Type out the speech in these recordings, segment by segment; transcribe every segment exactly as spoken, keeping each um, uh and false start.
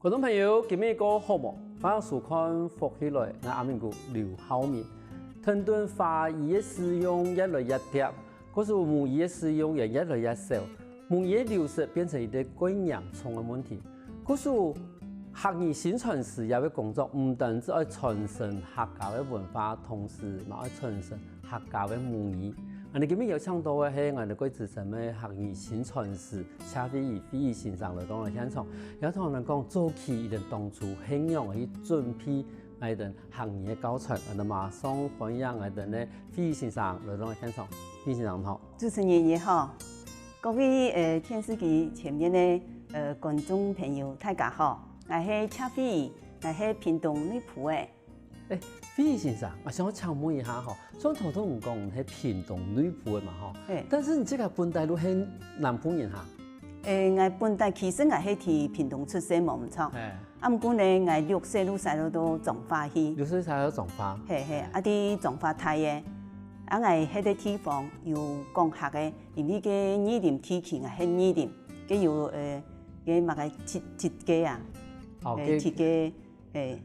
觀眾朋友，今晡日過好無？歡迎收看《福氣來》，𠊎阿明哥劉浩明。跈等華語个使用越來越貼，故所母語个使用也越來越少，母語个流失變成一個蓋嚴重个問題。故所客語薪傳師這個工作，毋單止愛傳承客家个文化，同時嘛愛傳承 客家个母語。𠊎等今晡日邀請到个係𠊎等个資深个客語薪傳師謝惠儀惠儀先生來到𠊎等現場，也同𠊎等講早期佢等當初係仰仔去準備𠊎等客語个教材。𠊎等馬上歡迎𠊎等个惠儀先生來到𠊎等現場。惠儀先生好。主持人你好，各位呃電視機前面个呃觀眾朋友，大家好，𠊎係謝惠儀，𠊎係屏東內埔个。 欸，惠儀先生，𠊎想請問一下吼，像頭頭你講你係屏東內埔个嘛吼，係。但是你自家本底就係南部人哈？欸，𠊎本底其實𠊎係在屏東出世無毋著，係。啊毋過呢，𠊎六歲就徙落到彰化去。六歲徙到彰化？係係，啊在彰化大个，啊𠊎該個地方有講客个，因為該二林地區𠊎係二林，該有呃該麼个七七街啊，哦，該七街，係。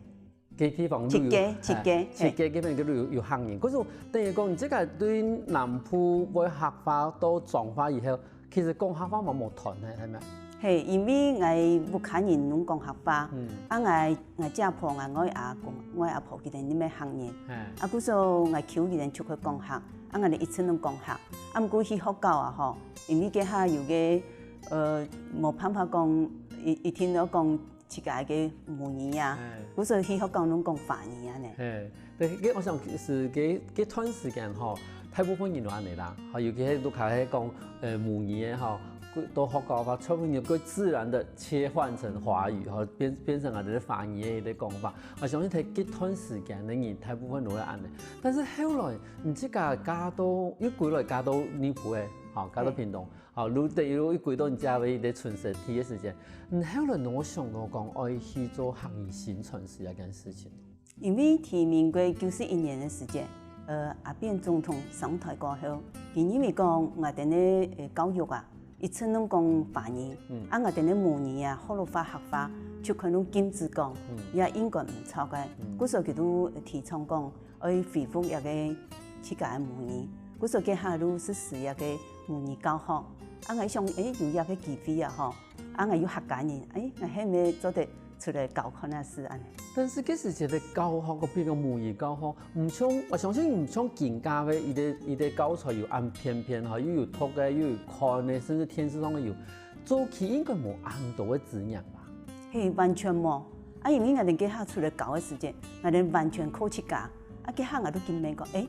該地方就有，七街，七街，係，七街該片就有有客人。故所等於講，你自家對南部會客話到彰化以後，其實講客話嘛無斷个，係無？係，因為𠊎屋下人攏講客話，嗯。啊𠊎𠊎姐婆、𠊎外阿公、外阿婆佢等乜客人，係。啊故所𠊎求佢等出去講客，啊𠊎等一直攏講客。啊毋過去學校啊吼，因為該下有個呃無辦法講，一一定愛講 自家个母語啊，係。故所去學校攏講華語恁呢。係，對，該𠊎想係該該段時間吼，大部分人都恁呢啦，吼，尤其係屋下係講呃母語个吼，到學校个話，全部人會自然个切換成華語，吼，變變成𠊎等个華語个一個講法。𠊎相信在該段時間个人，大部分都會恁呢。但是後來，你自家嫁到，又歸來嫁到內埔个，吼，嫁到屏東。 好，就等於又歸到你自家个一個出世地个時間，你後來仰會想到講愛去做客語薪傳師這件事情？因為在民國九十一年个時間，呃，阿扁總統上台過後，佢認為講𠊎等个呃教育啊，一直攏講華語，嗯。啊𠊎等个母語啊，學老話、客話，就可能禁止講，嗯。也應該毋著个。嗯。故所佢就提倡講， 愛恢復這個自家个母語。故所該下就實施這個母語教學。啊𠊎想，欸，有這個機會啊吼，啊𠊎又客家人，欸，𠊎係毋係做得出來教看下試恁呢？但是該時節个教學，比如講母語教學，毋像，𠊎相信毋像今下个一個一個教材有恁便便吼，又有讀个，又有看个，甚至電視上个有，早期應該無恁多个資源吧？係，完全無。啊因為𠊎等該下出來教个時節，𠊎等完全靠自家。 啊該下𠊎就緊問講，欸，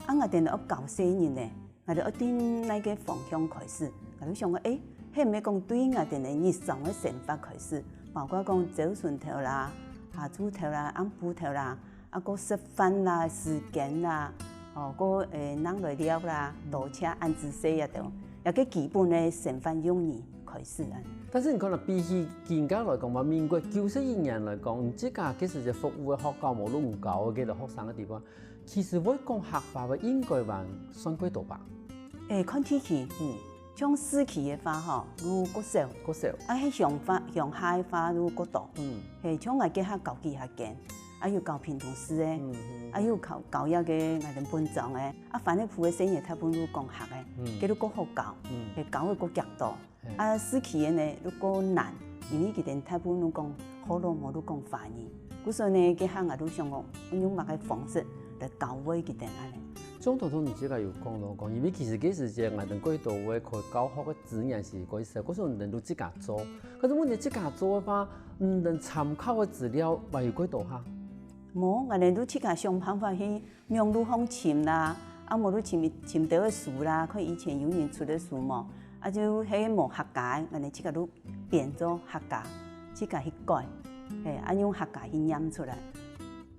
啊𠊎等愛教細人呢，𠊎等愛對哪個方向開始？𠊎就想講，欸，係毋係講對𠊎等个日常个生活開始，包括講朝晨頭啦、下晝頭啦、暗晡頭啦，啊過食飯啦、時間啦，哦，過呃，仰來尞啦、倒車恁仔細啊，都，這個基本个生活用語開始啊。但是你看啊，比起今下來講嘛，民國九十一年來講，你自家該時節服務个學校，無論教个該个學生个地方， 其實會講客話个應該還算較多吧？欸，看地區，嗯。像市區个話吼，就較少。較少。啊係鄉下鄉下个話就較多。嗯。係，像𠊎該下教幾下間，啊有教屏東市个，嗯嗯。啊有教教這個𠊎等本庄个，啊番仔埔个細人大部分就講客个，嗯。該就較好教，嗯。係教个較遽到。 啊市區个呢，就較難，因為佢等大部分攏講學老，無就講華語。故所呢，該下𠊎就想講，愛用麼个方式來教會佢等恁呢。像頭頭你自家有講到講，因為其實該時節𠊎等較多會開教學个資源係較少，故所你等就自家做。可是問題自家做个話，你等參考个資料還有較多哈？無，𠊎等就自家想辦法去 網路項尋啦，啊無就尋尋著个書啦，看以前有人出个書無，啊就係無客家个，𠊎等自家就編做客家，自家去改，係，啊用客家去唸出來。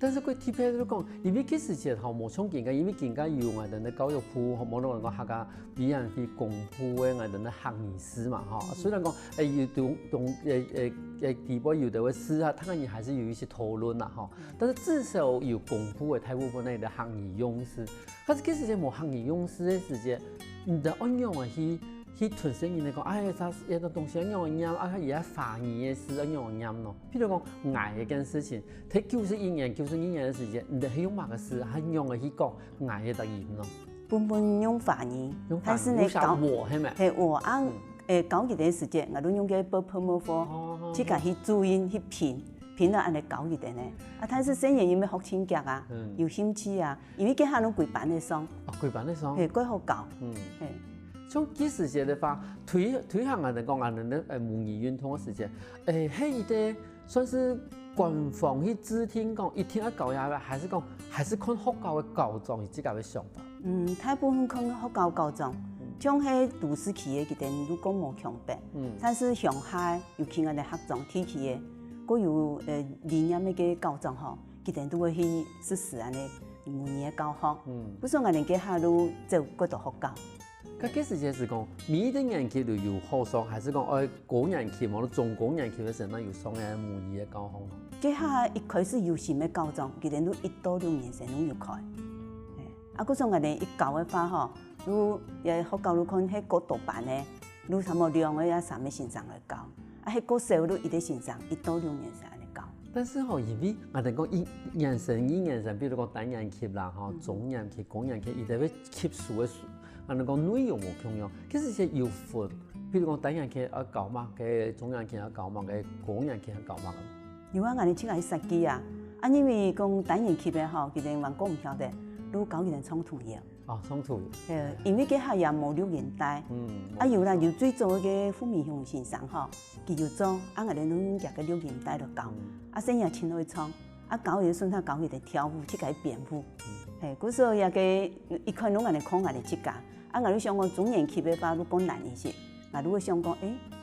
但是較特別就講，因為該時節吼無像今下，因為今下有𠊎等个教育部，吼，無論講客家委員會公布个𠊎等个客語字嘛，吼，雖然講，欸，有中中，欸欸欸，底背有个字啊，當然還是有一些討論啦，吼。 但是至少有公布个大部分个客語用詞。可是該時節無客語用詞个時節，你就愛仰仔去去同細人仔講，哎，這這个東西愛仰仔唸，啊，佢个華語个字愛仰仔唸咯。譬如講，𠊎這件事情，在九十一年、九十二年个時節，你兜係用麼个字，還仰仔去講𠊎這个音咯？本本用華語，用華語，但是呢，有寫我，係無？係，我啊，嗯。誒，教佢个時節，𠊎都用个 bopomofo，哦，自家去注音、去拼，拼了恁呢教佢个呢。啊，但是細人因為學真遽啊，嗯。有興趣啊，因為該下攏歸班个上，哦，歸班个上。係，蓋好教。嗯。係。 像該時節个話，推推行恁呢講恁呢个呃母語運動个時節，誒，係一个算是官方去制定講一定愛教這个，還係講還係看學校个校長佢自家个想法？嗯，大部分看學校校長，像係都市區个佢等如果無強迫，嗯。但是鄉下尤其𠊎等客庄地區个，過有呃理念个校長吼，佢等都會去實施恁呢母語个教學。嗯。故所𠊎等該下都走過多學校。 該該時節係講，每一个年級都有好上，還係講愛高年級，無論中高年級个時節，有上个母語个教學咯？該下一開始有新个校長，佢等都一到六年生攏有開。嘿，啊，故所𠊎等一教个話吼，就也學校就看係過多班个，就差不多兩个啊三个先生來教，啊，係過少就一个先生，一到六年生恁呢教。但是吼，因為𠊎等講一年生、二年生，比如講低年級啦，吼，中年級、高年級，佢等會吸收个書， 恁呢講內容無共樣，其實係有分。比如講低年級愛教麼个，中年級愛教麼个，高年級愛教麼个。有啊，𠊎等自家去設計啊。啊，因為講低年級个吼，佢等還過毋曉得，就教佢等唱童謠。哦，唱童謠。嘿，因為該下也無錄音帶。嗯，啊，有啦，有最早个傅明雄先生吼，佢有做，啊，𠊎等就用佢个錄音帶來教。嗯。啊，細人也真會唱。 啊，教佢順續教佢等跳舞，自家編舞。嘿，故所這个一看攏恁呢看𠊎等自家。啊，𠊎就想講中年級个話，就過難一些。𠊎就會想講，誒，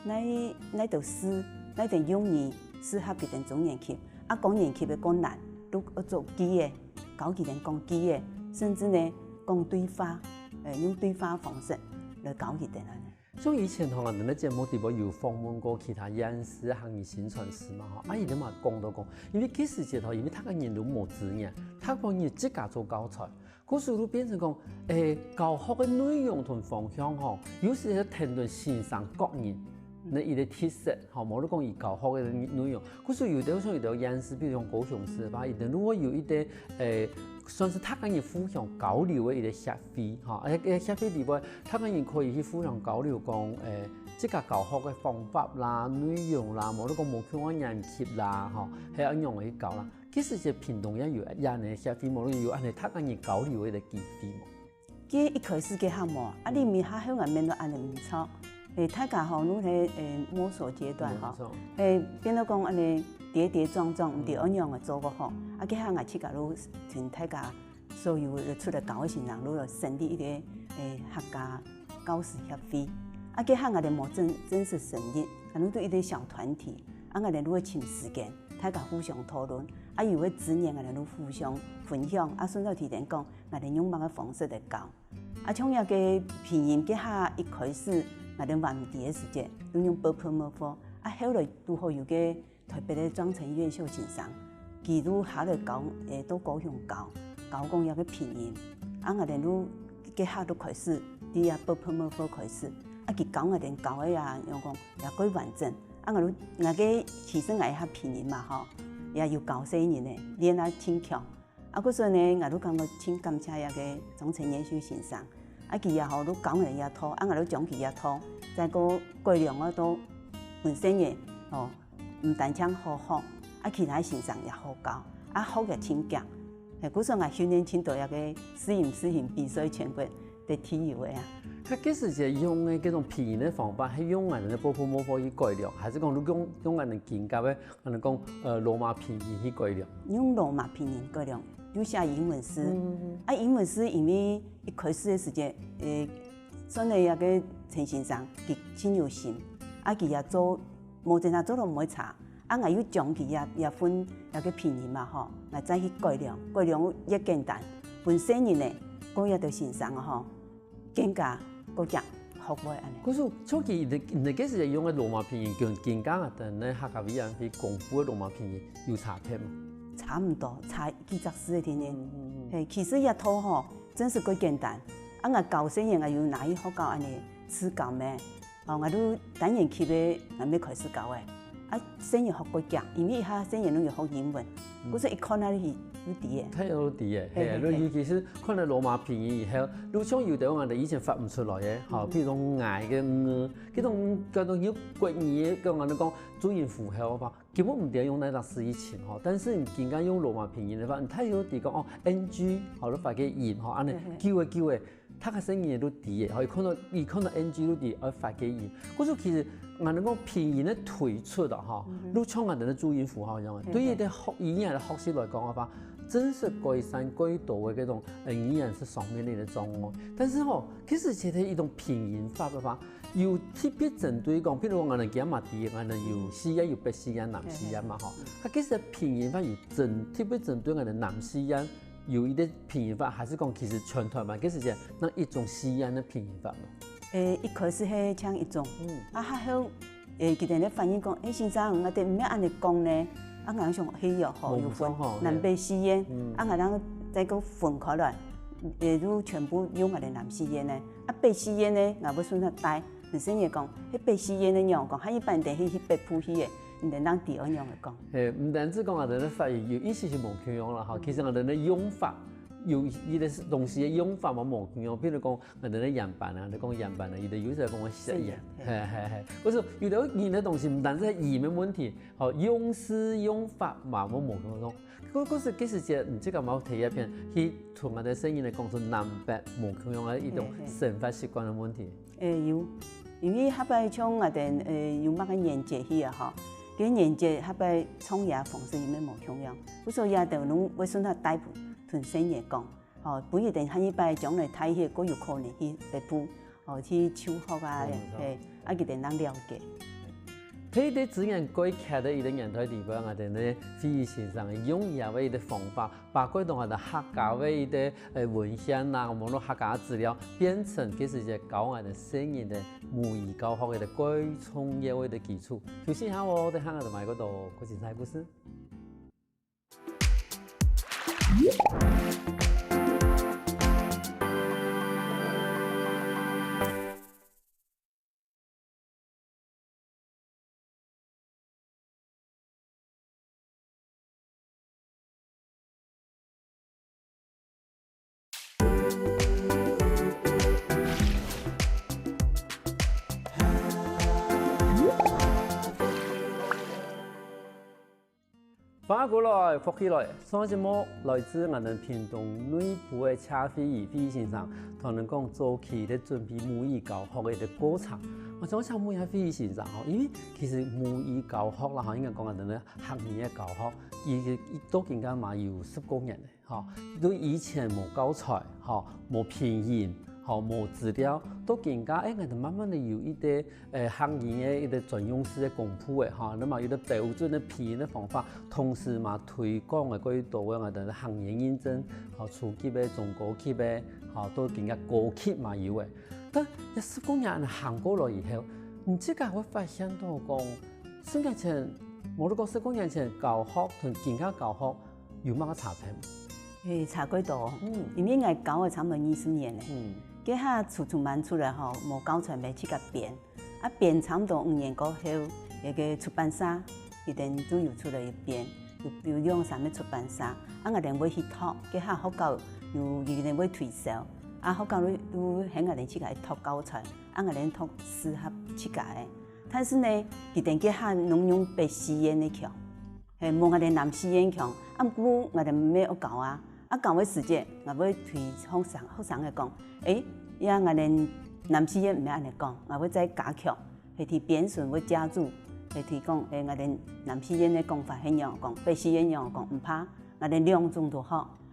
哪哪兜字，哪兜用語適合佢等中年級。啊，高年級个過難，就愛做句仔，教佢等講句仔，甚至呢，講對話，誒，用對話方式來教佢等恁呢。 像以前吼，𠊎等个節目底背有訪問過其他縣市个客語薪傳師嘛吼，啊，佢等嘛講到講，因為該時節吼，因為逐个人都無資源，逐个人自家做教材，故所就變成講，誒，教學个內容同方向吼，有時係跈等先生個人个一个特色吼，無論講佢教學个內容，故所有兜像有兜縣市，比如講高雄市个話，佢等如果有一个，誒，算是逐个人互相交流个一个協會吼，誒，誒，協會底背 逐个人可以去互相交流講，誒，自家教學个方法啦、內容啦，無論講無共樣个年級啦，吼，係愛仰仔去教啦。其實這屏東也有恁呢協會，無論有恁呢逐个人交流个機會無？其實一開始个項目，啊，你毋係還有恁面都恁呢毋錯，誒，大家吼，都係，誒，摸索階段吼，嗯，沒錯。誒，變到講恁呢跌跌撞撞，毋知愛仰仔做个好，啊，該下𠊎自家都同大家 所有出來教个先生，就來成立一个，誒，客家教師協會。啊，該下𠊎等無正正式成立，𠊎等就一个小團體，啊，𠊎等就會尋時間，大家互相討論，啊，有个資源𠊎等就互相分享，啊，順道提點講，𠊎等用麼个方式來教。啊，像這个拼音，該下一開始，𠊎等還毋知个時節，就用 bopomofo，啊，後來拄好有个 台北个莊成院秀先生，佢就下來教，誒，到高雄教，教講這个拼音。啊，𠊎等就該下就開始，對這 bopomofo開始。啊，佢教𠊎等教个啊，用講也蓋完整。啊，𠊎就，𠊎个，其實𠊎一下拼音嘛吼，也有教細人个，練啊真強。 啊，故所呢，𠊎就感覺真感謝這个莊成院秀先生。啊，佢也吼，就教𠊎這套，啊，𠊎就將佢這套，再過改良个到分細人，吼，毋單淨好學，啊，其他先生也好教，啊，學也真強。嘿，故所𠊎訓練真多這个字音字形比賽全國个第一个啊。該該時節用个這種拼音个方法，係用𠊎等个 bopomofo去改良，還係講用用𠊎等今个个，𠊎等講，呃，羅馬拼音去改良？用羅馬拼音改良。 有寫英文字。嗯。啊，英文字因為一開始个時節，誒，算係這个陳先生，佢真有心，啊，佢也做，無真正做到毋會差。啊，𠊎又將佢這這份這个拼音嘛吼，𠊎再去改良，改良越簡單，分細人仔，過這兜先生啊吼，更加過強學會恁呢。故所，像佢你你該時用个羅馬拼音，跟今个啊，等个客家委員會公布个羅馬拼音有差別無？差毋多，差 幾隻字个定定。嗯，嗯，嗯。嘿，其實這套吼，真係蓋簡單。啊，𠊎教細人啊，有拿去學校恁呢，試教咩？哦，𠊎都單元級个，𠊎乜開始教个。啊，細人學過遽，因為一下細人都有學英文，故所一看啊，就知个。大人都知个，係，係，係，係。尤其是看了羅馬拼音以後，就像有兜𠊎兜以前發毋出來个，吼，比如講𠊎个ng，該種，該種有國語个，跟𠊎兜講注音符號个話，根本毋知用哪隻字去尋吼。但是你今下用羅馬拼音个話，你大人都知講哦，N G，吼，就發个音吼，恁呢，久个久个，大家細人都知个，吼，一看到，一看到N G都知，愛發个音。故所其實，𠊎兜講拼音个推出啊，吼，就像𠊎兜个注音符號一樣个，對於一個學語言个學習來講个話，真實改善過多个該種，呃，語言係上面个障礙。但是吼，其實其實一種拼音法个話，有特別針對講，譬如講，𠊎兜今嘛知，𠊎兜有西音、有北西音、南西音嘛，吼。佢其實拼音法有針，特別針對𠊎兜南西音，有一個拼音法，還係講其實全台灣，其實係那一種西音个拼音法嘛？誒，一開始係像一種，嗯。啊，還好，誒，佢兜咧反映講，誒，先生，𠊎兜毋愛恁呢講呢。啊，𠊎想，係哦，吼，有分南北西音，啊，𠊎兜再過分開來，誒，就全部用𠊎兜南西音呢。啊，北西音呢，𠊎會順續帶。 你先生講，該北西音个仰講，還一般人去，去北部去个，你等當地愛仰仔講？嘿，毋單止講𠊎兜个發音有一些係無共樣啦，吼，其實𠊎兜个用法，有一個東西个用法嘛無共樣，譬如講，𠊎兜个仰般啊，你講仰般啊，有个有時講个斜仰，嘿，嘿，嘿。故所有个人个東西，毋單止係音个問題，吼，用詞用法嘛無，無共樣。故，故所其實這，嗯，這個嘛有提一篇，去同𠊎兜細人來講出南北無共樣个一種生活習慣个問題。 誒，有，因為下擺像𠊎兜，誒，有麼个年節去啊，吼，該年節下擺唱歌方式有乜無共樣，故所也兜攏會順續帶分同細人講，吼，分佢等下一擺將來大學過有可能去北部，吼，去就學啊，嘿，啊，佢等正了解。在一個資源過缺个一個年代裡背，𠊎兜呢，費玉先生用佢个一個方法， 包括到𠊎兜客家个一個，呃，文獻啊，無論客家資料，變成其實係教𠊎兜細人个母語教學个一個最重要个一個基礎。休息一下哦，等下𠊎兜還過多過精彩故事。 歡迎過來，福氣來！上一節目來自𠊎兜屏東內埔个謝惠儀惠儀先生，同𠊎兜講早期在準備母語教學个一個過程。𠊎想請問一下惠儀先生吼，因為其實母語教學啦吼，應該講𠊎兜个客語个教學，佢，佢到今下嘛有十過年了。 吼，對以前無教材，吼，無拼音，吼，無資料，到今下，誒，𠊎兜慢慢个有一個，誒，客語个一個專用字个公布个，吼，那麼有個標準个拼音个方法，同時嘛推廣个過多个𠊎兜个客語認證，吼，初級个、中高級个，吼，到今下高級嘛有个。但這十過年行過來以後，你自家會發現到講，十年前，無論講十過年前教學同今下教學， 有麼个差別無？誒，差蓋多哦。嗯。因為𠊎教了差毋多二十年了。嗯。該下初初慢出來吼，無教材乜自家編。啊，編差毋多五年過後，該個出版社，佢等就有出來編，有，有兩三個出版社。啊，𠊎等會去讀，該下學校有，佢等會推銷。啊，學校又，又喊𠊎等自家去讀教材。啊，𠊎等讀適合自家个。但是呢，佢等該下攏用北四縣个腔。 嘿，無𠊎兜南四縣腔，啊，毋過𠊎兜乜愛教啊。啊，教个時節，𠊎會對學生，學生仔講，誒，這𠊎兜南四縣毋係恁仔講，𠊎會再加強，係對編順會加注，係對講，誒，𠊎兜南四縣个講法係仰講，北四縣仰講，毋怕，𠊎兜兩種都學。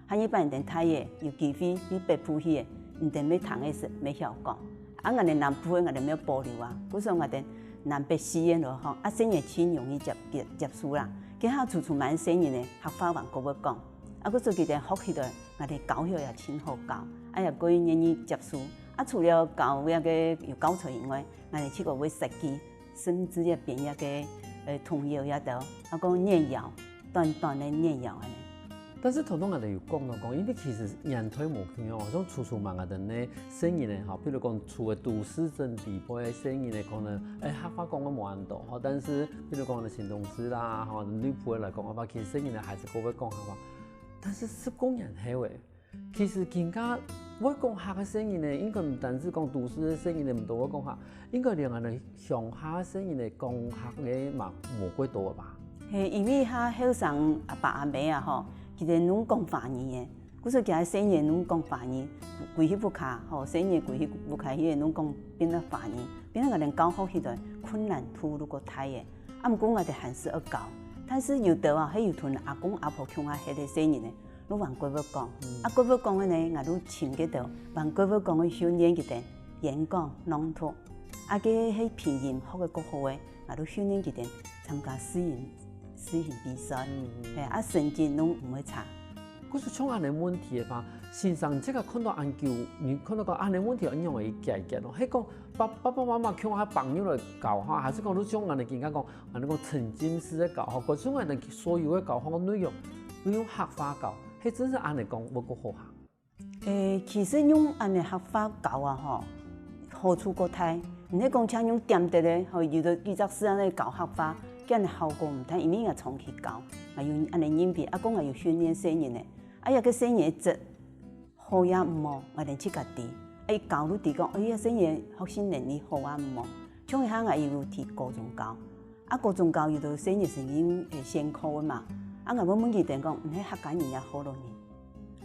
下一擺你兜大个，有機會去北部去个，你兜乜聽會識，乜曉講。啊，𠊎兜南部个，𠊎兜乜愛保留啊。故所𠊎兜南北四縣都學，啊，細人盡容易接，接，接受啦。該下初初慢細人仔，客話還較會講。啊，故所佢兜學起來，𠊎兜教學也盡好教，啊，也較願意接受。啊，除了教這個有教材以外，𠊎兜自家會設計，甚至也編一個，呃，童謠也得，啊，講念謠，短短个念謠恁仔。但是頭先𠊎兜有講到講，因為其實年代無共樣哦，像初初嘛𠊎兜呢，細人仔吼，比如講住个都市鎮地背个細人仔，可能，欸，客話講个無恁多吼，但是比如講呢，新東勢啦，吼，內埔个來講个話，其實細人仔還係較會講客話。但是十過年後欸，其實今下會講客个細人仔，應該毋單止講都市个細人仔毋多會講客，應該連𠊎兜鄉下个細人仔講客个嘛無幾多了吧？係，因為較後生阿爸阿姆啊吼，佢兜攏講華語个，故所佢个細人仔攏講華語，歸去屋下吼，細人仔歸去屋下，佢兜攏講變做華語，變做𠊎兜教學起來困難度就過大个。啊，毋過𠊎兜還係愛教，但是有兜啊，係有同阿公阿婆共下歇个細人仔， 就還過會講。啊，過會講个呢，𠊎就尋該兜還過會講个訓練佢兜演講、朗讀。啊，該係拼音學个較好个，𠊎就訓練佢兜參加字音、字音比賽。係，啊，成績攏毋會差。故所像恁仔問題个話，先生這个看到恁久，你看到講恁仔問題愛仰般去解決咯？係講爸爸爸媽媽共下朋友來教哈，還係講就像恁仔今下講 恁仔講沉浸式个教學，各種恁仔所有个教學个內容，都用客話教，係真係恁仔講會較好哈？欸，其實用恁仔客話教啊吼，好處較大。毋係講像用點滴个吼，有兜幾隻字恁仔教客話，佢恁仔效果毋大，因為𠊎長期教，𠊎有恁仔認為，啊，講𠊎有訓練細人仔，啊，這个細人仔質 好也毋好，𠊎兜自家知。啊，一教就知講，哎呀，細人學習能力好啊毋好。像一下𠊎有提高中教，啊，高中教有兜細人係用，欸，選課个嘛。啊，𠊎會問佢兜講，你係客家人也學老人？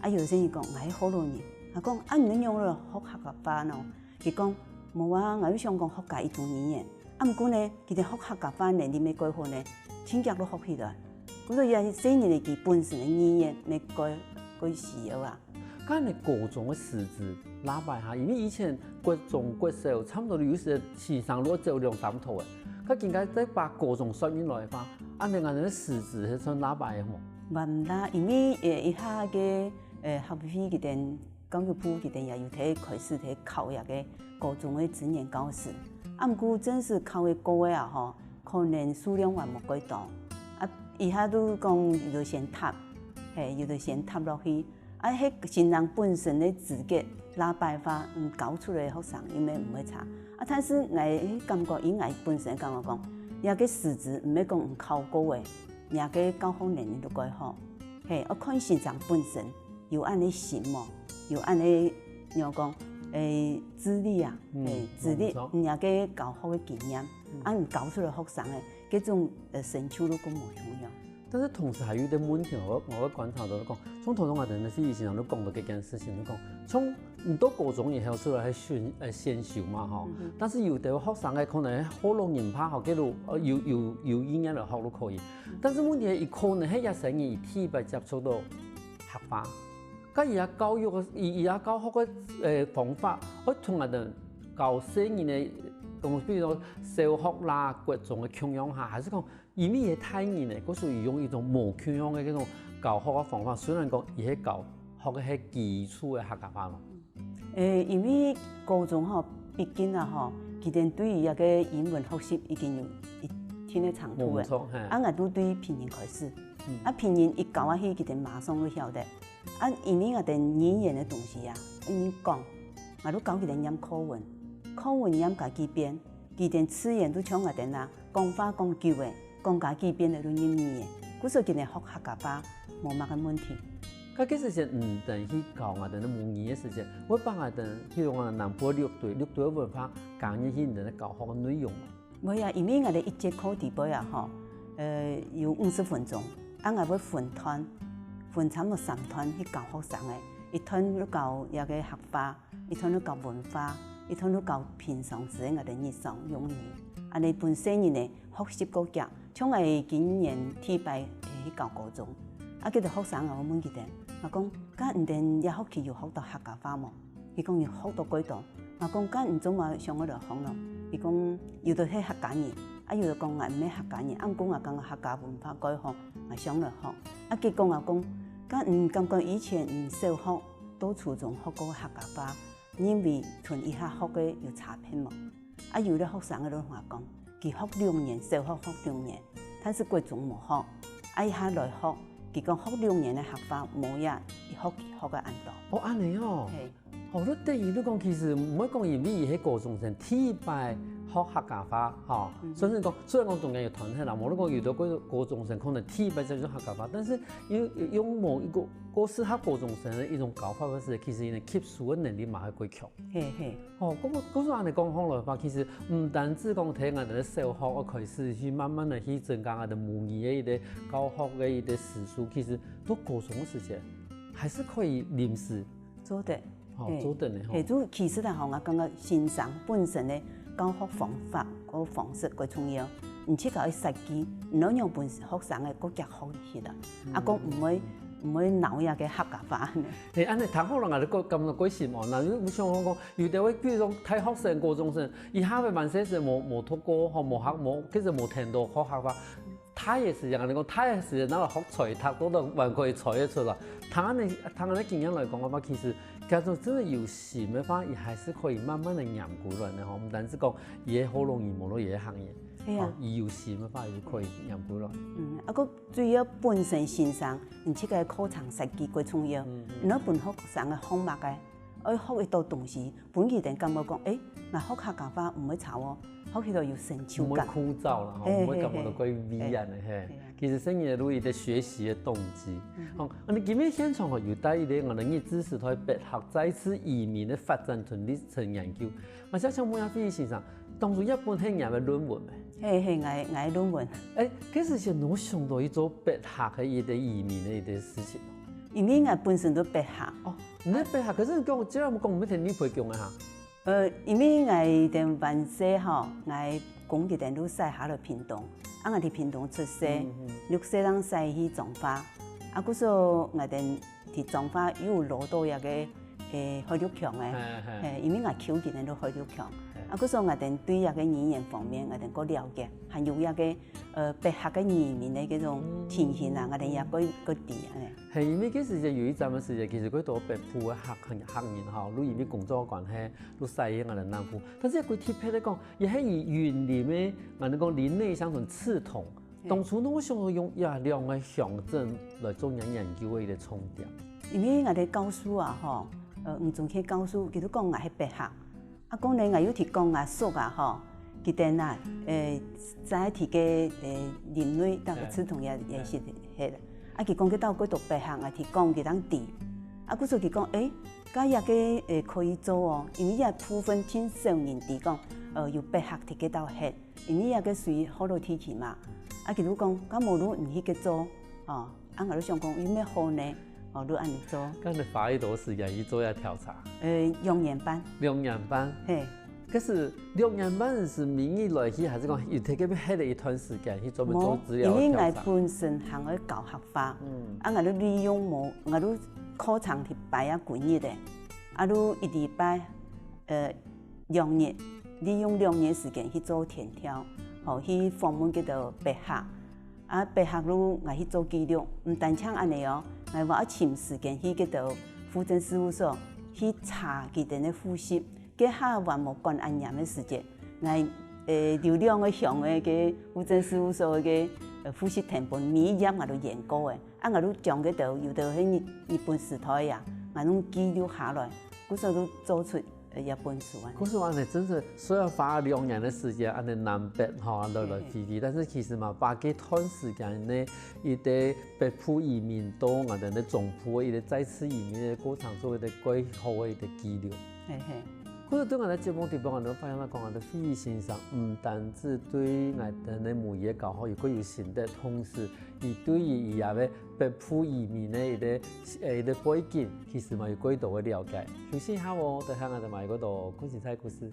啊，有兜細人講，𠊎係學老人。𠊎講，啊，你仰會來學客家話呢？佢講，無啊，𠊎就想講學加一種語言。啊，毋過呢，佢兜學客家話能力乜蓋好呢，真遽就學起來。故所以啊，細人仔佢本身个語言乜蓋，蓋需要啊。 該你高中个師資，哪擺哈？因為以前國中、國小差毋多有時先生就走兩三套欸，該今下再把高中算入來个話，恁仔𠊎兜个師資係算哪擺个吼？還啦，因為，呃，一下个，呃，客委會佢兜，教育部佢兜也有在開始在考這个高中个職能教師。啊，毋過正式考个過个啊吼，可能數量還無蓋多。啊，一下就講有就先答，係，有就先答落去。 啊，係先生本身个資格，哪擺話，嗯，教出來个學生又乜毋會差。啊，但是𠊎感覺，以𠊎本身感覺講，這个師資毋係講你考過个，這个教學能力就蓋好。係，愛看先生本身有恁仔心無，有恁仔，仰講，欸，資歷啊，嗯，係，資歷，無錯。嗯，這个教學个經驗，嗯。啊，你教出來學生个，該種，呃，成就就較無共樣。 但是同時還有一個問題，𠊎，𠊎會觀察到，講，像頭先𠊎兜个先生就講到這件事情，就講，像你到高中以後出來係選，呃，選修嘛，吼。嗯哼。但是有兜學生个可能學老人派，吼，佢就，呃，有，有，有意願來學就可以。但是問題係，佢可能係這生人第一擺接觸到客話，該佢个教育个，佢，佢个教學个，呃，方法，會同𠊎兜教細人个，講，比如說小學啦、國中个共樣哈，還係講 因為佢大人呢，佢屬於用一種無共樣个這種教學个方法，雖然講佢係教學个係基礎个客家話咯。欸，因為高中吼，畢竟啊吼，佢兜對於這个英文學習已經有一定个程度了。無錯，係。啊，𠊎就對拼音開始。嗯。啊，拼音一教下去，佢兜馬上就曉得。 啊，因為𠊎兜語言个東西啊，用講，𠊎就教佢兜唸課文，課文唸加幾遍，佢兜自然就像𠊎兜啊，講話講久了，講加幾遍了就入耳了，故所佢兜學客家話無麼个問題。該个時節，你兜去教𠊎兜个母語个時節，會把𠊎兜，譬如講南部六堆，六堆个文化加入去你兜个教學个內容無？ 會啊，因為𠊎兜一節課底背啊吼，呃，有五十分鐘，啊，𠊎會分段，分差毋多三段去教學生个，一段就教這个客話，一段就教文化，一段就教平常時个𠊎兜日常用語，恁仔分細人仔學習較遽。像𠊎今年第一擺去教高中，啊，佢兜學生啊，𠊎問佢兜，𠊎講，該你兜這學期有學到客家話無？ 佢講有學到幾多。𠊎講，該你做麼想愛來學呢？佢講，有兜係客家人，啊，有兜講𠊎毋係客家人，啊，毋過𠊎感覺客家文化蓋好，𠊎想來學。啊，結果𠊎講，該你感覺以前你小學到初中學過客家話，認為同這下學个有差別無？ 啊，有个學生个就同𠊎講，佢學兩年，小學學兩年，但是國中無學，啊，這下來學，佢講學六年个客話，無這一學期學个恁多。哦，恁樣哦。嘿。哦，你等於你講，其實毋會講，因為佢係高中生，第一擺學客家話，吼，嗯。所以講，雖然講中間有斷忒啦，無你講有个高，高中生可能第一擺接觸客家話，但是因為用某一個，个適合高中生个一種教法方式，其實佢个吸收个能力嘛會較強。嘿嘿。 哦，故，故所恁樣講好來話，其實毋單止講對𠊎兜个小學个開始去慢慢个去增加𠊎兜母語个一個教學个一個時數，其實到高中个時節，還係可以臨時，做得，哦，嘿，做得呢，吼。嘿，就其實啦，吼，𠊎感覺先生本身个教學方法个方式較重要，你自家愛設計，你愛仰般分學生个較遽學起來，啊，嗯。个毋會，毋會腦遐个客家話呢。嘿，恁樣聽好了，𠊎就感覺較心哦。那你想講， 有兜會比如講大學生、高中生，佢下尾還細時無，無讀過，吼，無學，無，其實無聽到學客話。大个時節，恁樣講，大个時節，那學吹笛，都還可以吹得出來。聽恁樣，聽恁樣經驗來講个話，其實，假如真的有心个話，佢還係可以慢慢个黏過來个吼。毋單止講，佢个喉嚨，佢無論佢个行業，對啊。哦，佢有心个話，佢就可以黏過來。嗯，啊，个主要本身先生，你這個課程設計較重要，嗯，嗯。你愛分學生个項目个，愛學一道東西， 分佢等感覺講，欸，𠊎學客家話毋會差哦，學起來有成就感。毋會枯燥啦，吼，嘿，毋會感覺到怪無味恁樣，嘿，嘿。嘿啊。其實細人仔有一個學習个動機。嗯。吼，啊，你今日現場吼有帶一個𠊎等日治時代北客再次移民个發展同歷程研究。𠊎想請問一下費玉先生，當初這本係你个論文無？嘿，嘿，𠊎，𠊎个論文。欸，其實係仰想到去做北客个一個移民个一個事情。因為𠊎本身就北客。哦，你係北客，可是你講，既然講毋係田園背景个哈。 呃，因為𠊎等還細吼，𠊎公佢等就徙下來屏東，啊，𠊎在屏東出世，嗯，嗯。六歲正徙去彰化，啊，故所𠊎等在彰化又有落到一個，欸，海陸腔个，嘿，嘿。嘿，因為𠊎舅佢等就海陸腔，嘿。啊，故所𠊎等對一個語言方面，𠊎等較了解，還有一個，呃，北客个移民个這種情形啊，嗯。𠊎等也較，較知恁樣。 係，因為該時節有一站个時節，其實幾多北部个客，客人吼，就因為工作个關係，就徙去𠊎等南部。但是佢特別來講，也係以雲林个，𠊎等講林內鄉同刺桐，嘿。當初仰會想到用這兩個鄉鎮來做研，研究个一個重點。因為𠊎个教授啊，吼，呃，吳宗憲教授，佢就講𠊎係北客， 啊，講呢，𠊎有提講啊，叔啊，吼，佢等啊，呃，在提个，呃，林內，大概刺桐也，也是，嘿。啊，佢講佢到幾多北客啊，提講佢當地。啊，故所佢講，欸，該也个，呃，可以做哦，因為也部分盡少人知講，呃，有北客提个到核，因為也个屬於河洛地區嘛。啊，佢就講，該無如你去个做，哦， 啊，𠊎就想講，有麼个好呢？哦，就恁樣做。該你花幾多時間去做這調查？呃，兩年半。兩年半？嘿。可是兩年半係每日來去，還係講有特別歇了一段時間去專門做資料的調查？無，因為𠊎本身還愛教客話，嗯。啊，𠊎就利用無，𠊎就課程去排啊，幾日个，啊，就一禮拜，呃，兩日，利用兩日時間去做田調，吼，去訪問幾多北客。 啊，北客路𠊎去做記錄，毋單淨恁樣哦，𠊎還愛尋時間去該兜戶政事務所去查佢等个戶籍，該下還無管恁嚴个時節，𠊎，呃，有兩個鄉个該戶政事務所个，呃，戶籍謄本，每一頁𠊎都研過个，啊，𠊎都將該兜有兜係日，日本時代啊，𠊎攏記錄下來，故所都做出 呃，這本書啊。故所恁樣，真是雖然花了兩年的時間，恁樣南北吼，來來回回，嘿。但是其實嘛，把這段時間呢，佢个北部移民到𠊎等个中部，佢个再次移民个過程，做一個蓋好个一個記錄。嘿嘿。故所對𠊎等節目地方，𠊎等發現到講，𠊎等費玉先生，毋單止對𠊎等个母語个教學有蓋有心得，同時，佢對於佢个 北部移民个一個，呃，一個背景，其實嘛有較多个了解。休息一下哦，等下𠊎等嘛有較多更精彩故事。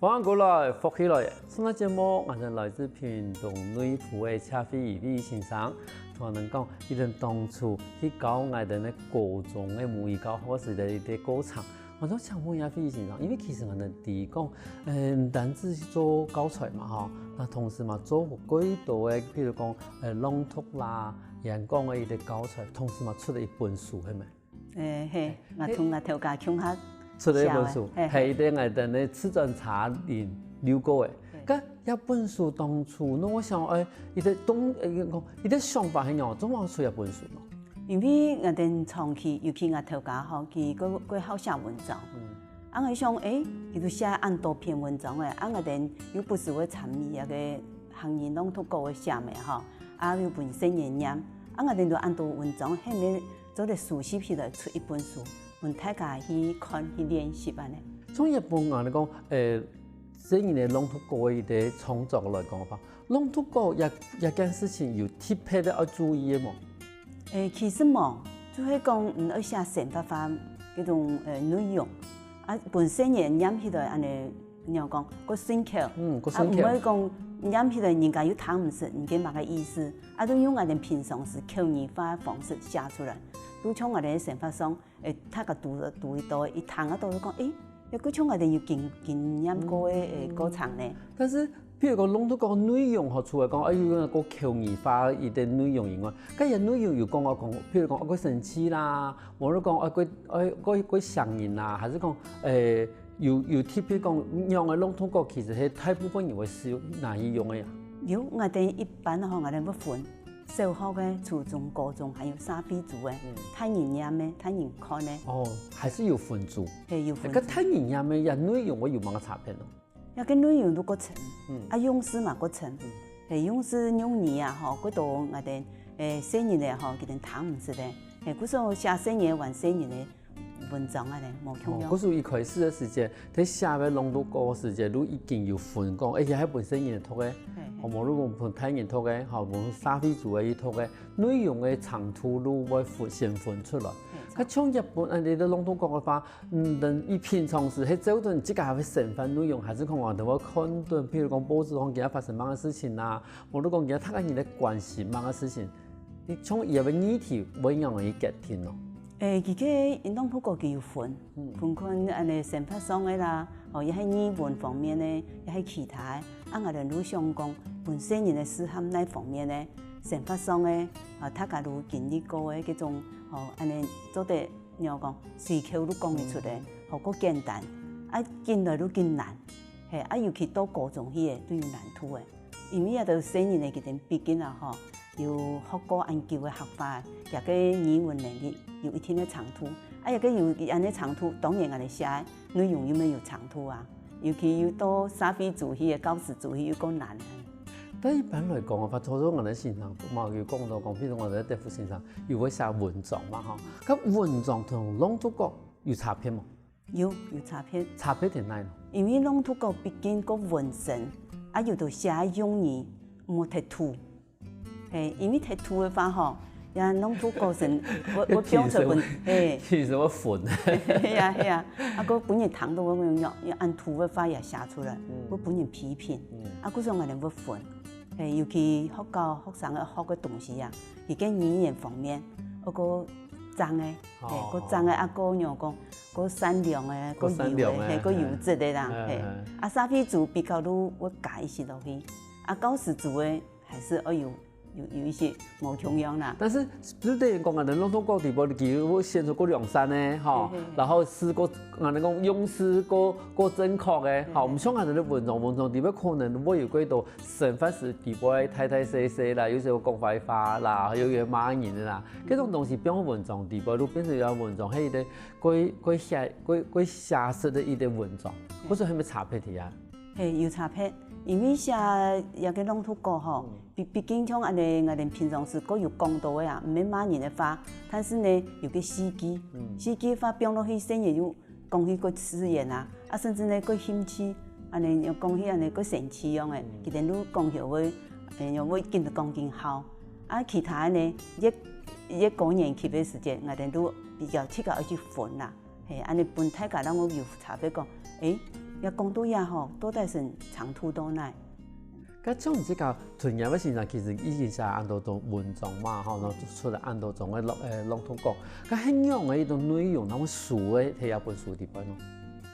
歡迎過來，福氣來了！上个節目，𠊎等來自屏東內埔个謝惠儀惠儀先生，同𠊎等講，佢等當初去教𠊎等个高中个母語教學時个一個過程。𠊎想請問一下惠儀先生，因為其實𠊎等知講，呃，毋單止係做教材嘛吼，那同時嘛做過多个，譬如講，呃，朗讀啦、演講个一個教材，同時嘛出了一本書，係無？ 欸，係，𠊎同𠊎頭家共下出了一本書，寫个，係，係。係一個𠊎等个自轉茶林六個个。該這本書當初，那𠊎想，欸，一個動，欸，講，一個想法係仰，做麼个出這本書呢？因為𠊎等長期，尤其𠊎頭家吼，佢過過好寫文章。啊𠊎想，欸，佢都寫恁多篇文章个，啊𠊎等又毋時會參與該个客語朗讀稿个寫个吼，啊又分細人唸，啊𠊎等都恁多文章，係無 做得收集起來出一本書，分大家去看、去練習恁呢。從這本𠊎等講，呃，細人个朗讀稿个一個創作來講吧，朗讀稿這這件事情有特別个愛注意个無？欸，其實無，就係講你愛寫生活化該種呃內容，啊分細人唸起來恁呢，仰講，較順口，嗯，較順口。啊毋會講唸起來人家又聽毋識，你該麼个意思。 啊就用𠊎等平常時口語化个方式寫出來，就像𠊎等个生活上，欸，大家堵堵一到，一聽啊到就講，欸，也過像𠊎等有經經驗過个欸過程呢。但是，譬如講，朗讀稿內容吼，除了講，欸，有該個口語化一個內容以外，該个內容有講啊講，譬如講，啊，過生趣啦，無論講，啊，過啊過過傷人啦，還係講，欸， 有有特別講，仰个朗讀稿其實係大部分人會使用拿去用个啊？有，𠊎等一般吼，𠊎等會分小學个、初中、高中，還有社會組个，大人唸个、大人看个。哦，還係有分組。係有分組。該大人唸个這內容會有麼个差別呢？這个內容都較深，啊用字嘛較深，係用字用語啊吼，較多𠊎等欸細人仔吼，佢等聽毋識个，係故所寫細人仔還細人仔 文章恁呢，無共樣。哦，故所一開始个時節，在寫个朗讀稿个時節，就已經有分講，欸，這係分細人讀个，係，係。哦，無就講分大人讀个，吼，分社會組个去讀个，內容个長度就會分先分出來。係，該像這本恁呢个朗讀稿个話，嗯，等於平常時係照等自家个生活內容，還係講𠊎等會看等，譬如講報紙上今日發生麼个事情啊，無就講今日大家人在關心麼个事情， 你像這个議題會仰般去決定呢？欸，其實朗讀稿佢有分，分看恁呢生活上个啦，哦，也係語文方面个，也係其他个。啊𠊎等就想講，分細人仔適合哪方面个，生活上个，啊大家都經歷過个該種，哦，恁呢做得仰講，隨口就講得出个，哦，較簡單，啊緊來就緊難，係，啊尤其到高中去个，就有難度个。 因為這兜細人仔佢等畢竟啊吼，有學過恁久个客話，佢个語文能力有一定个程度。啊這个有恁呢程度，當然𠊎等寫个內容又乜有程度啊。尤其又到社會組去个、教師組去又較難。但一般來講啊，話，通常𠊎等先生嘛有講到講，譬如𠊎等德福先生有會寫文章嘛吼，該文章同朗讀稿有差別無？ 有，有差別。差別在哪呢？因為朗讀稿畢竟較文生，啊有兜寫个用語無忒土。係，因為忒土个話吼，這朗讀稿先會會變做文，係。其實會分。係啊係啊，啊過分人聽到會講，恁土个話也寫出來，會分人批評。啊故所𠊎等會分。係，尤其學校學生个學个東西啊，佢个語言方面，愛過正个，係，過正个啊過仰講， 較善良个，較優个，較善良个，係，較優質个啦，係，係。係。啊社會組比較就會加一息落去，啊教師組个還係愛有有有一息無共樣啦。但是就等於講啊，朗讀稿底背佢會顯出較良善个吼，係係係。然後係較，𠊎等講用詞較較正確个，吼，係係。毋像𠊎等个文章，文章底背可能會有幾多生活時底背大大細細啦，有時候講壞話啦，有有罵人个啦，這種東西放文章底背，就變成一個文章，係一個 較較寫較較寫實个一個文章，或者係無差別个啊？係，有差別，因為寫這个朗讀稿吼，畢畢竟像恁呢，𠊎等平常時較有講到个啊，毋係罵人个話，但是呢，有个四句，四句話放落去，細人又講起較自然啊，啊甚至呢，較興趣，恁呢又講起恁呢較生趣樣个，佢等就講起會，欸，又會緊講緊好。啊其他个呢，越越高年級个時節，𠊎等就比較自家愛去分啦。 係，恁呢分大家人有差別講，欸，也講到也好，到底係程度到哪？該像你自家同樣个先生，其實已經寫恁多種文章嘛，吼，然後出了恁多種个朗，呃，朗讀稿。該係仰个一種內容，然後書个，在這本書裡背呢？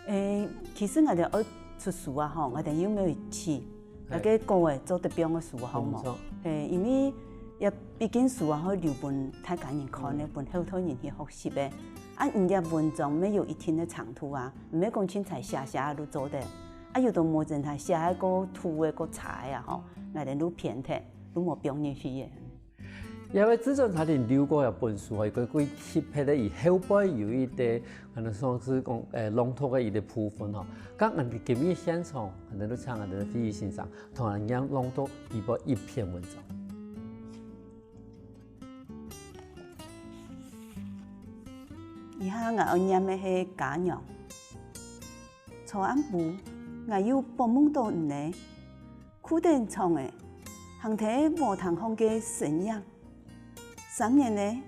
誒，其實𠊎兜愛出書啊，吼，𠊎兜又無有錢，該个稿仔做得放个書項無？誒，因為也畢竟書啊，愛留分大家人看个，分後代人去學習个。啊，人家文章乜有一定个程度啊，毋係講凊彩寫寫就做得。 啊，有兜無真係寫个過土个過差个啊吼，𠊎兜就偏忒，就無放入去个。這位自傳茶店留過一本書，吼，一個最特別个，佢後背有一個，可能算係講，誒，朗讀个一個部分吼。該𠊎兜今日現場，可能就請𠊎兜个慧怡先生，同𠊎兜朗讀佢个一篇文章。以下𠊎愛唸个係家娘。 昨暗晡，𠊎又發夢到你呢，跍等床仔，行在禾埕項个身影。三年呢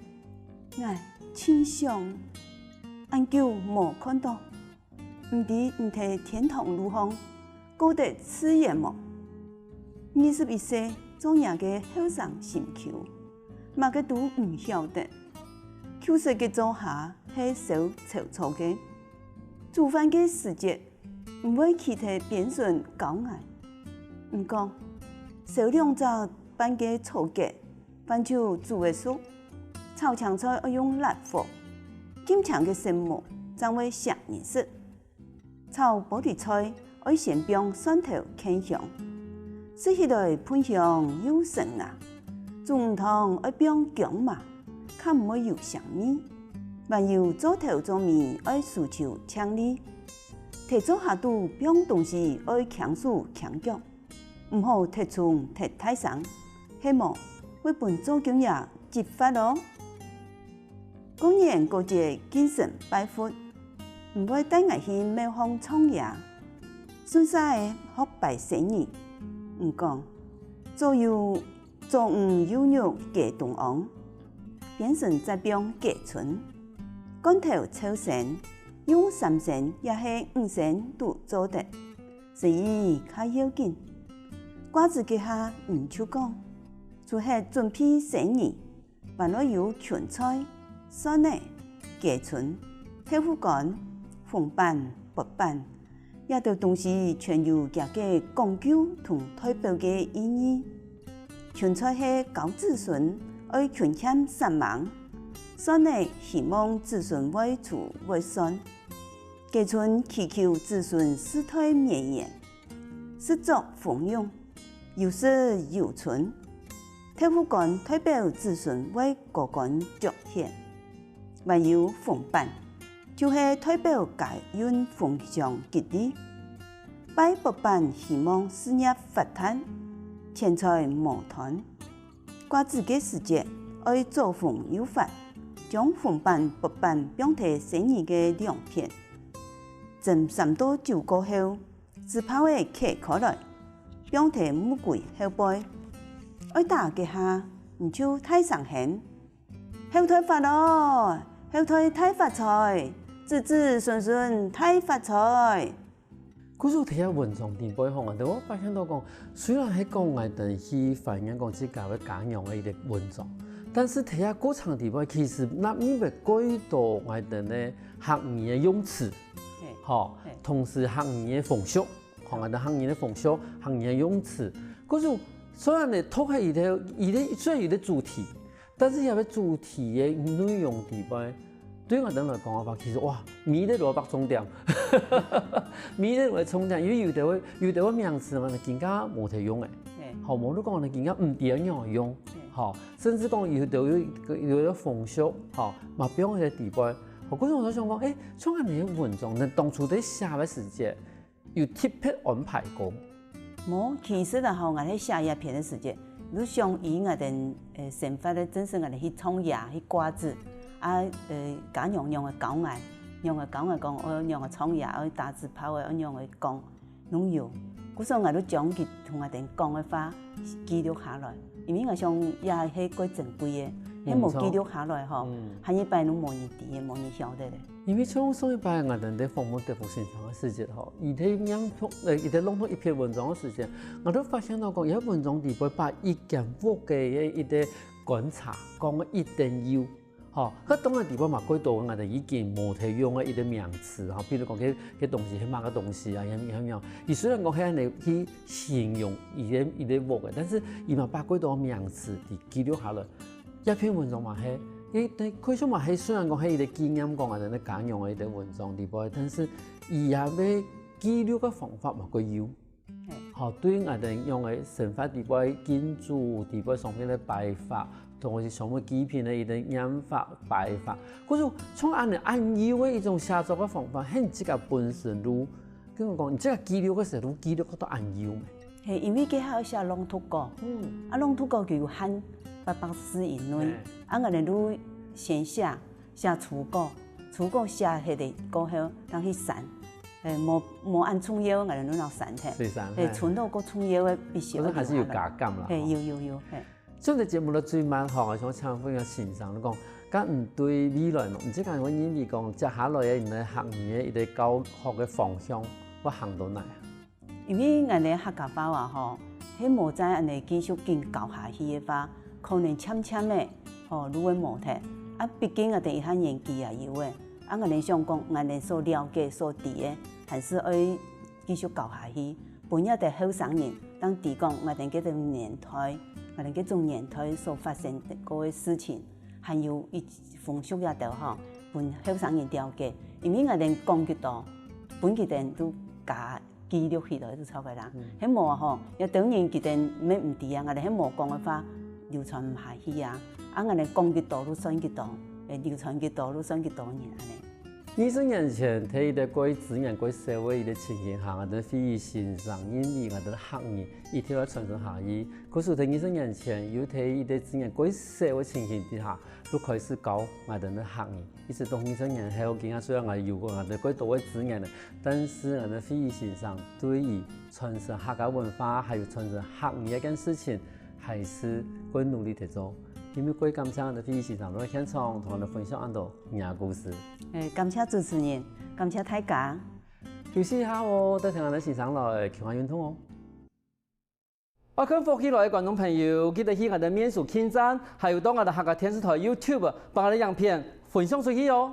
，𠊎盡想，恁久無看到，毋知你在天堂路項過得自然無？二十一歲做若个後生心臼，麼个都毋曉得。舊式个灶下係燒柴草个，煮飯个時節 毋會企在邊脣教𠊎。你講，燒兩隻半个草結，飯就煮會熟。炒青菜愛用辣火，金青个色目正會惜人食。炒玻璃菜愛先放蒜頭芡香，食起來芬香又順牙。煮湯愛放薑嫲，較毋會有腥味。還有灶頭灶尾愛收收淨俐。 在灶下肚放東西愛輕手輕腳，毋好忒重忒大聲，係無會分灶公爺責罰哦。過年過節敬神拜佛，毋會帶𠊎去廟項唱爺，順續仔學拜神明。你講，左右 左五右六雞中央，邊脣再放雞春，罐頭湊生，用三牲也係五牲都做得，所以較要緊。掛紙該下你就講，除忒準備生理，還愛有芹菜、蒜仔、雞春、豆腐乾、紅粄、薄粄， 這兜東西全有厥个講究同代表个意義。芹菜係教子孫愛勤儉煞猛，蒜仔希望子孫會慈會善，雞春祈求子孫世代綿延，食著豐盈，有食有存。豆腐乾代表子孫會高官爵顯，還有紅粄， 就係代表家運風昌吉利。拜薄粄希望事業發達，錢財無斷。掛紙个時節，愛左紅右發，將紅粄、薄粄放在細人个兩片。蒸三到九過後，紙炮仔㧡開來，放在木櫃後背。愛打該下，你就大聲喊： 後代發咯，後代大發財，子子孫孫大發財。故所在這文章裡背吼，𠊎兜會發現到講，雖然係講𠊎兜去反映講自家个家鄉个一個文章，但是在這過程裡背，其實納入了幾多𠊎兜个客語个用詞，嘿，吼，嘿。同時客語个風俗，吼，𠊎兜客語个風俗、客語个用詞，故所雖然呢，讀係一個，一個，雖然一個主題， 但是這個主題个內容裡背，對𠊎兜來講个話，其實哇，迷得落百重點，迷得落重點，因為有兜个，有兜个名詞嘛，更加無得用誒。嘿。吼，無你講呢，更加毋知愛仰般用，嘿。吼，甚至講有兜有，有兜風俗，吼，嘛放在裡背。吼，故所𠊎就想講，誒，像恁樣个文章，你當初在寫个時節， 有特別安排過？無，其實啊吼，𠊎在寫這篇个時節，就想以𠊎兜，呃，生活个真實，𠊎兜去唱夜、去掛紙，啊，呃，家娘仰般教𠊎，仰般教𠊎講，愛仰般唱夜，愛打紙炮仔，愛仰般講，攏有。故所𠊎就將佢同𠊎兜講个話記錄下來，因為𠊎想這係過珍貴个。係無記錄下來吼，嗯。下一擺都無人知，無人曉得咧。因為像上一擺𠊎等在訪問德福先生个時節吼，佢在朗讀，呃，佢在朗讀一篇文章个時節，𠊎都發現到講，佢文章裡背把一間屋个一個觀察講个一等有，吼，該當然裡背嘛，過多𠊎等已經無在用个一個名詞吼，比如講，該，該東西係麼个東西啊，樣樣樣。佢雖然講係恁樣去形容佢个，佢个屋个，但是佢嘛把過多名詞佢記錄下來。 這篇文章嘛係，佢，佢可以說嘛係，雖然講係一個紀念講𠊎等个家娘个一個文章裡背，但是佢也會記錄个方法嘛，佢有。嘿。吼，對𠊎等用个生活裡背、建築裡背上面个擺法，同埋係上面祭品个一個念法、擺法，可是像恁樣恁有个一種寫作个方法，係你自家本身都，跟我講，你自家記錄个時候都記錄到恁有咩？ 嘿，因為該下愛寫朗讀稿，嗯。啊，朗讀稿就有限八百字以內，嘿。啊，𠊎等就先寫，寫初稿，初稿寫忒个過後，正去刪，嘿，無，無恁重要，𠊎等就拿刪忒，隨刪，嘿，嘿。存到較重要个必須可是還是有要留下來。加減啦，嘿，吼。有，有，有，嘿。所以這節目个最尾吼，𠊎想請問一下先生，你講，該你對未來呢，你自家會認為講，接下來个你个學生个一個教學个方向，會行到哪啊？ 因為𠊎等客家話啊吼，係無再恁樣繼續緊教下去个話，可能漸漸仔吼，就會無忒。啊，畢竟𠊎等一下年紀也有咧，啊，𠊎等想講，𠊎等所了解、所知个，還係愛繼續教下去，分這兜後生人，當知講𠊎等該種年代，𠊎等該種年代所發生過个事情，還有一風俗這兜吼，分後生人了解。因為𠊎等講幾多，分佢等都加 記錄起來就著个啦。嗯。係無吼，有兜人佢等乜毋知啊，𠊎等係無講个話，流傳毋下去啊。啊，𠊎等講幾多就算幾多，誒，流傳幾多就算幾多年恁樣。二十年前，在一個過資源過少个一個情形下，𠊎等費玉先生，因為𠊎等客語一定愛傳承下去。可是在二十年前，又在一個資源過少个情形底下，就開始教𠊎等个客語。 一直到二十年後，今下雖然𠊎有過𠊎等過多个資源了，但是𠊎等費玉先生對於傳承客家文化，還有傳承客語這件事情，還係過努力在做。今晡日過感謝𠊎等費玉先生來現場，同𠊎等分享恁多你个故事。誒，感謝主持人，感謝大家。休息一下哦，等下𠊎等先生來，共下運動哦。 愛看福氣來个觀眾朋友，記得去𠊎等面書網站，還有到𠊎等客家電視台YouTube，幫𠊎等影片分享出去哦。